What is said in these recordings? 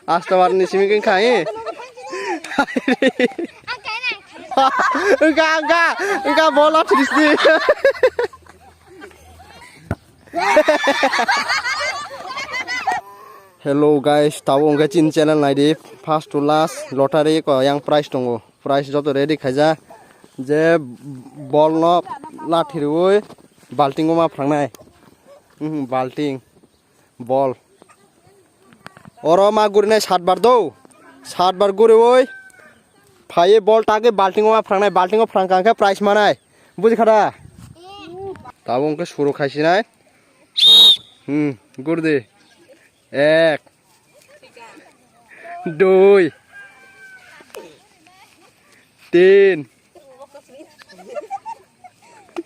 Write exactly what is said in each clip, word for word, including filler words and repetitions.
Asto bar ni simi keng khai. Engka, engka, engka bola tris di. Hello guys, tabo engka chin channel nai di. First to last lottery ko yang prize tongo. Prize joto ready khaija. Je bol no lathi rwi balting o ma phrang nai. Mhm, balting. Bol. Oro ma gurinai sat bar do. Sat bar guriwi. Phaiwi bol tagwi baltingo ma phrangnai, baltingo phrang kha khe prize manai. Buji kha da? Tabo wngkhe suru khaisinai. Hmm, gurdi. Ek. Dui. Tin.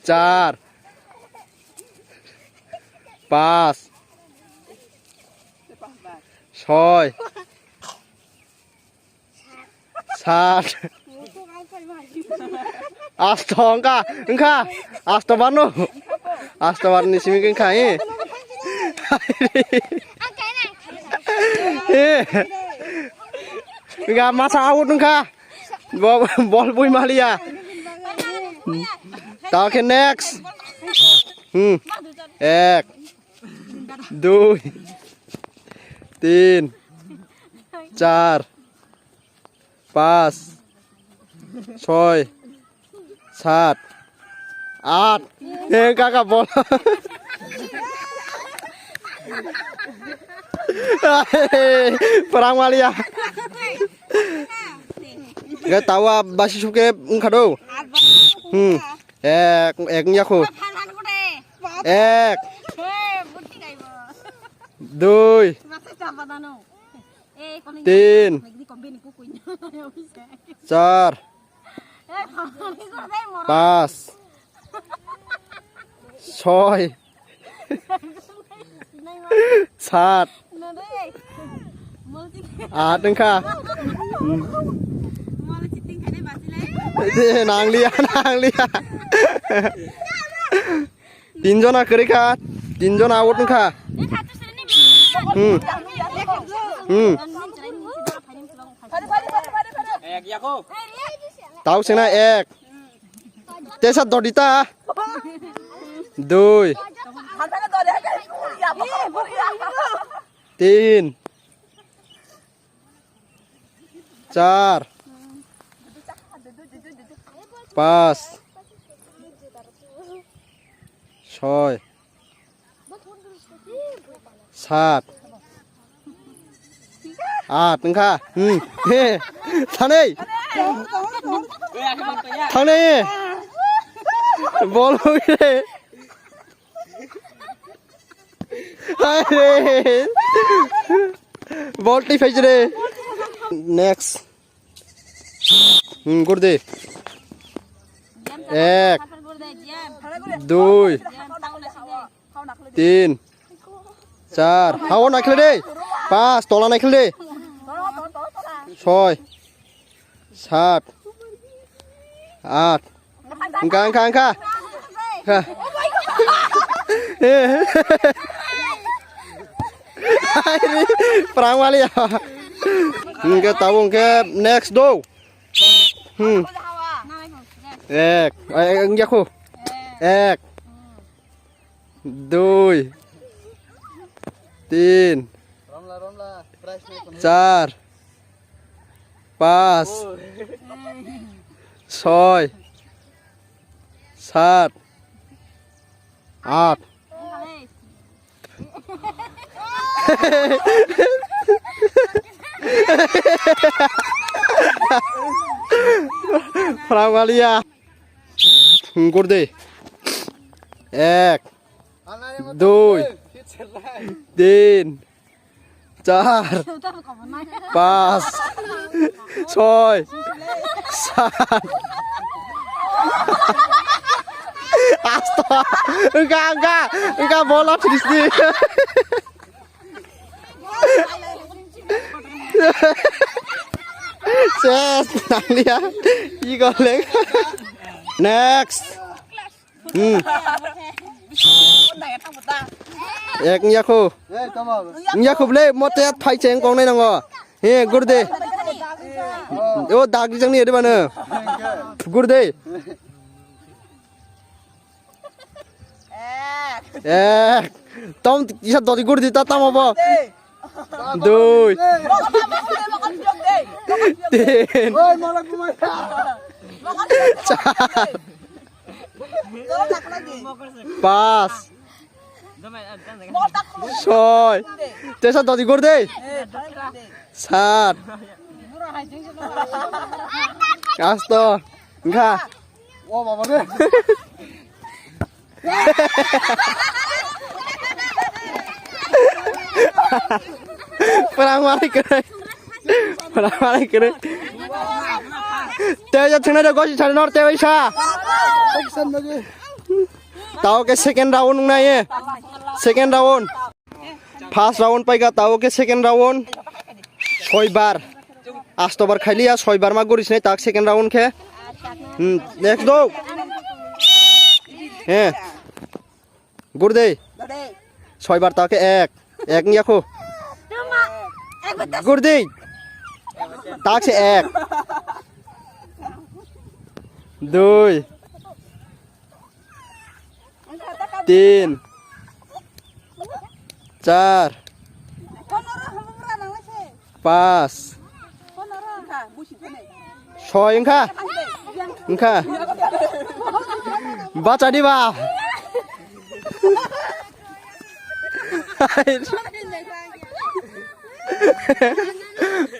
Char. Pas. Soi. Sat. Asto wngkha, wngkha. Asto bano. Asto barni simi wngkha, eh. Eh. Wngkha masa out wngkha. Bo-, bol bui maliya. Ta khe next. Hmm. Ek. Dui. Tin. Char. Pas. Soi. Sat. At. Eh, kaka bol. Perang maliya. Ga tawa basi suke wngkha do. Hmm. Ek, ek wngya kho. Ek. Dui. Tin. Char. Pas. Soi. Sat. At wngkha. Hmm. Eh, nangliya, nangliya. Tinjona kwrwi kha, tinjona out wngkha. Hmm. Hmm. Tau sena ek. Tesa dodita. Dui. Tin. Char. Pas. Soi. Sat. At wngkha. Hmm. He. Thanai. Thanai. Bol wngkhe. Hai re. Bol twi phai jre. Next. Hmm, gurdi. Ek. Dui. Tin. Char. Hao naikhle de. Pas. Tola naikhle de. Soi. Sat. At. Wngkha, wngkha, wngkha. Wngkha. Eh. Prang wali ya. Wngkha tabo wngkha next do. Hmm. Ek. Eh, wngya kho. Ek. Dui. Tin. Char. Pas. Soi. Sat. At. Prang wali ya. Gurdi. Ek. Dui. Tin. Char. Pas. Soi. Sat. Asta. Wngkha, wngkha. Wngkha bola tris di. Ses, nangliya. Ego leg. Next. Hmm. Ek wngya kho. Wngya kho bole, mote phai cheng kong nai nango. He, gurde. O, dag rijak ni ede bano. Gurde. Ek. Tom, kisa dodi gurde ta tamo bo. Dui. Tin. Char. Pas. Soi. Tesa dodi gor de. Sat. Asto. Nga. O baba re. Pura mari kere. Pura mari kere. Te ja thina de gosi thani nor te bai sa. Tao ke second round nai. Second round. First round paika, tao ke second round. Soi bar. Asto bar khailiya, soi bar ma guri sinai tak second round khe. Hmm, next do. He. Gurde. Soi bar tak ek. Ek nya kho. Gurde. Tak se ek. Dui. Tin. Char. Pas. Soi wngkha. Wngkha. Bacha di ba.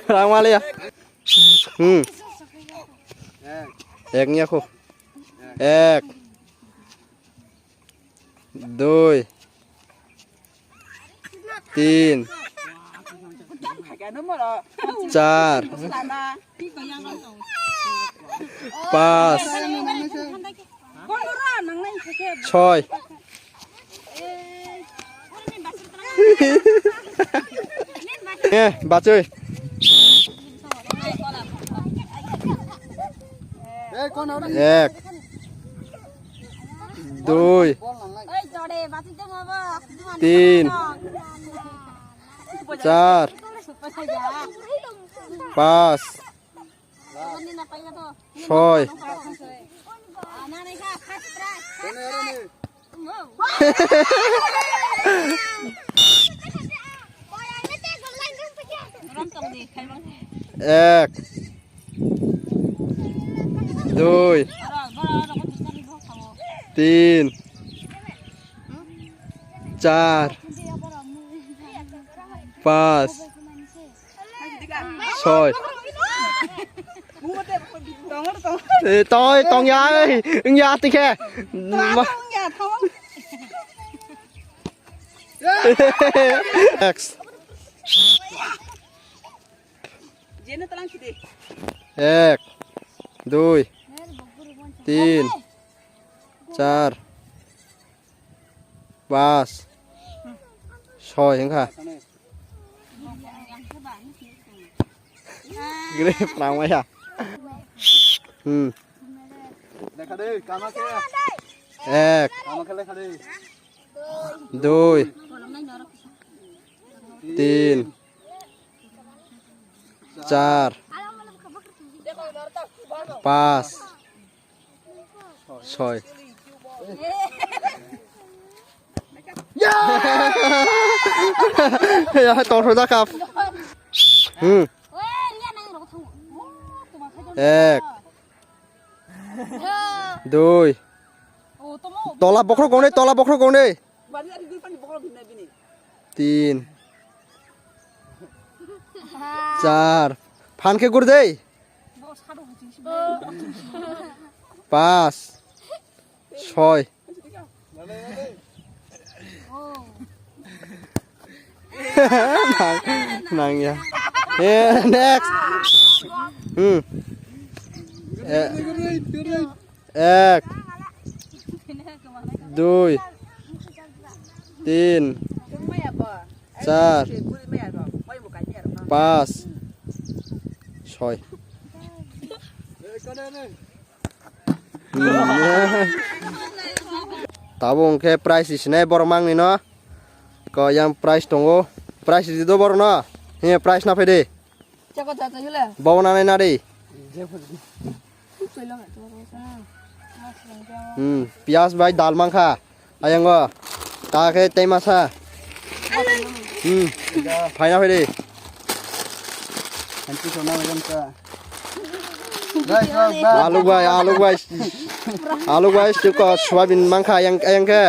Rang maliya. Hmm. Ek nya kho. Ek. Dui. Tin. Char. Pas. Soi. Eh, bachoi. Ek. Dui. Tin. Char. Pas. Soi. Ek. Dui. Tin. Char. Pas. Soi. Eh, tong, tong ya, eh, ya, tikhe. Ma- Next. Ek, dui, tin, char, pas, soi wngkha. Grip nangmaya. Hmm. Ek, dui, tin, char, pas, soi. Ya, tongthok jakha. Hmm. Ek. Dui. Tola bokhorok gongnai, tola bokhorok gongnai. Tin. Char. Phan khe gur dei. Pas. Soi. Nang, nang ya. Eh, next. Hmm. Eh. Ek. Dui. Tin. Char. Pas. Soi. Tabuk hwnkhe prize risinai borok mangni no. Ko yang prize tongo. Prize ridi do borok no. He prize na phai de. Chako tata yule. Bawa nanai nari. Choi lo ngai to. Hmm, piyas bai dal mangkha. Ayango. Ta khe tei masa. Hmm. Phaina phai di. Hanchi sona majan ka. Guys, guys, guys. Alu bai, alu bai. Alu bai, chiko soyabin mangkha yang yang khe.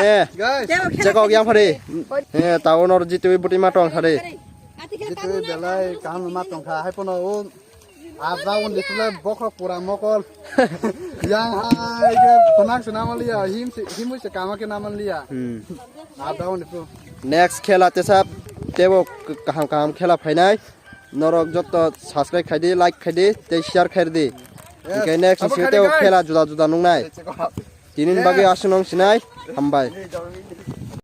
Eh. Guys. Cheko yang phari. Eh, ta onor jitui buti ma tong sari. Jitui belai kaham ma tong kha. Hai pono o Abra undi tule bokhok pura mokol. Yang hai ke tonak se naman liya, him se, himui se kama ke naman liya. Hmm. Abra undi tu. Next khela tesa tebo k-, kaham kaham khela phainai. Norok jotto subscribe khaidi, like khaidi, tei share khaidi. Yes. Hingke next sabo sini khaidi, tebo guys. Khela juda juda nungnai. Tini Yes. bagwi aswk nung sinai. Hambai.